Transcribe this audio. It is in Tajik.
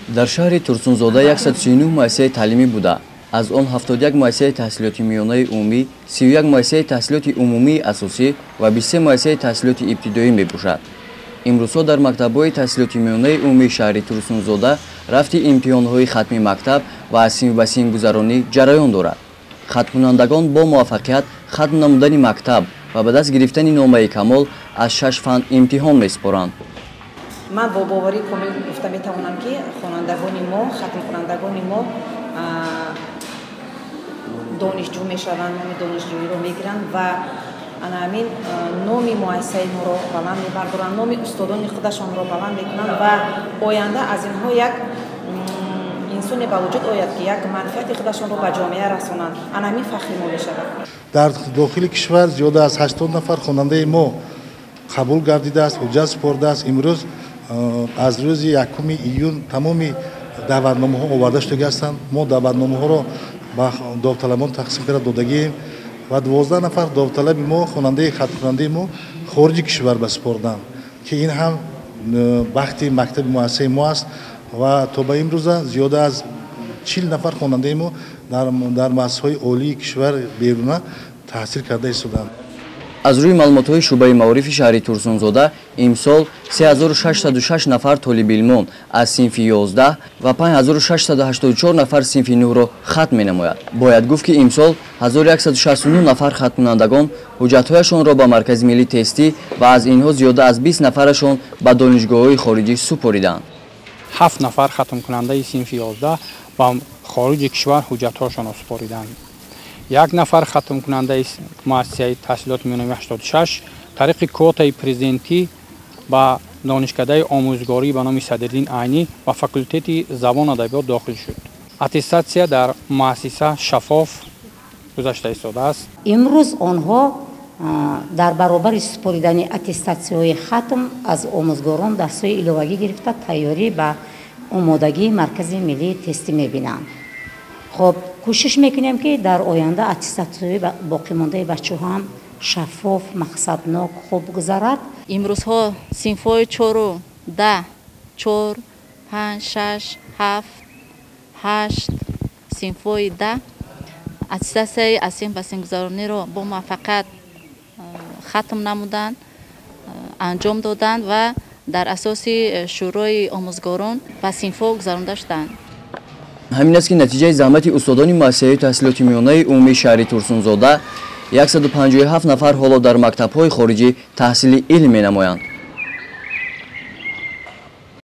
Дар шаҳри Турсунзода 139 муассисаи таълимӣ буда, аз он 71 муассисаи таҳсилоти миёнаи умумӣ, 31 муассисаи таҳсилоти умумии асосӣ ва 23 муассисаи таҳсилоти ибтидоӣ мебошад. Имрӯзҳо дар мактабҳои таҳсилоти миёнаи умумии шаҳри Турсунзода рафти имтиҳонҳои хатми мактаб ва аз синф ба синф гузаронӣ ҷараён дорад. Хатмкунандагон бо муваффақият хатм намудани мактаб ва ба даст гирифтани номаи камол аз 6 фан имтиҳон месупоранд. Ман бо боварии комил гуфта метавонам, ки хонандагони мо, хатмкунандагони мо донишҷӯ мешаванд, номи донишҷӯиро мегиранд ва ана ҳамин номи муассисаи моро баланд мебардоранд, номи устодони худашонро баланд мекунанд ва оянда аз инҳо як инсоне ба вуҷуд ояд, ки як манфиати худашонро ба ҷомеа расонанд. Ана ҳамин фахри мо мешавад. Дар дохили кишвар зиёда аз 80 нафар хонандаи мо қабул гардидааст, ҳуҷҷат супоридааст. Имрӯз аз рӯзи 1 июн тамоми даъватномаҳо оварда шудагӣ ҳастанд. Мо даъватномаҳоро ба довталабон тақсим карда додагием ва 12 нафар довталаби мо, хонандаи хатмкунандаи мо хориҷи кишвар ба супорданд, ки ин ҳам бахти мактаби муассисаи мо аст ва то ба имрӯза зиёда аз 40 нафар хонандаи мо дар муассисаҳои олии кишвар беруна таҳсил карда истоданд. Аз рӯи маълумотҳои шӯъбаи маорифи шаҳри Турсунзода, имсол 3606 нафар толибилмон аз синфи 11 ва 5684 нафар синфи 9-ро хатм менамояд. Бояд гуфт, ки имсол 1169 нафар хатмкунандагон ҳуҷҷатҳояшонро ба Маркази миллии тестӣ ва аз инҳо зиёда аз 20 нафарашон ба донишгоҳҳои хориҷӣ супориданд. 7 нафар хатмкунандаи синфи 11 ба хориҷи кишвар ҳуҷҷатҳошонро супориданд. 1 нафар хатмкунандаи муассисаи таҳсилоти миёнаи 86 тариқи квотаи президентӣ ба донишкадаи омӯзгорӣ ба номи Садриддин Айнӣ ва факултети забон адабиёт дохил шуд. Аттестатсия дар муассиса шаффоф гузашта истодааст. Имрӯз онҳо дар баробари супоридани аттестатсияҳои хатм аз омӯзгорон дарсҳои иловагӣ гирифта, тайёрӣ ба омодагии Маркази миллии тестӣ мебинанд. Хоб, кӯшиш мекунем, ки дар оянда аттестатсияҳои боқимондаи бачаҳо ҳам шаффоф, мақсаднок, хуб гузарад. Имрӯзҳо синфҳои 4, 10, 4, 5, 6, 7, 8, синфҳои 10 аттестатсияи аз синф ба синф гузарониро бо муваффақият хатм намуданд, анҷом доданд ва дар асоси шӯрои омӯзгорон ба синфҳо гузаронда шуданд. Ҳамин аст, ки натиҷаи заҳмати устодони муассисаи таҳсилоти миёнаи умумии шаҳри Турсунзода 157 нафар ҳоло дар мактабҳои хориҷӣ таҳсили илм менамоянд.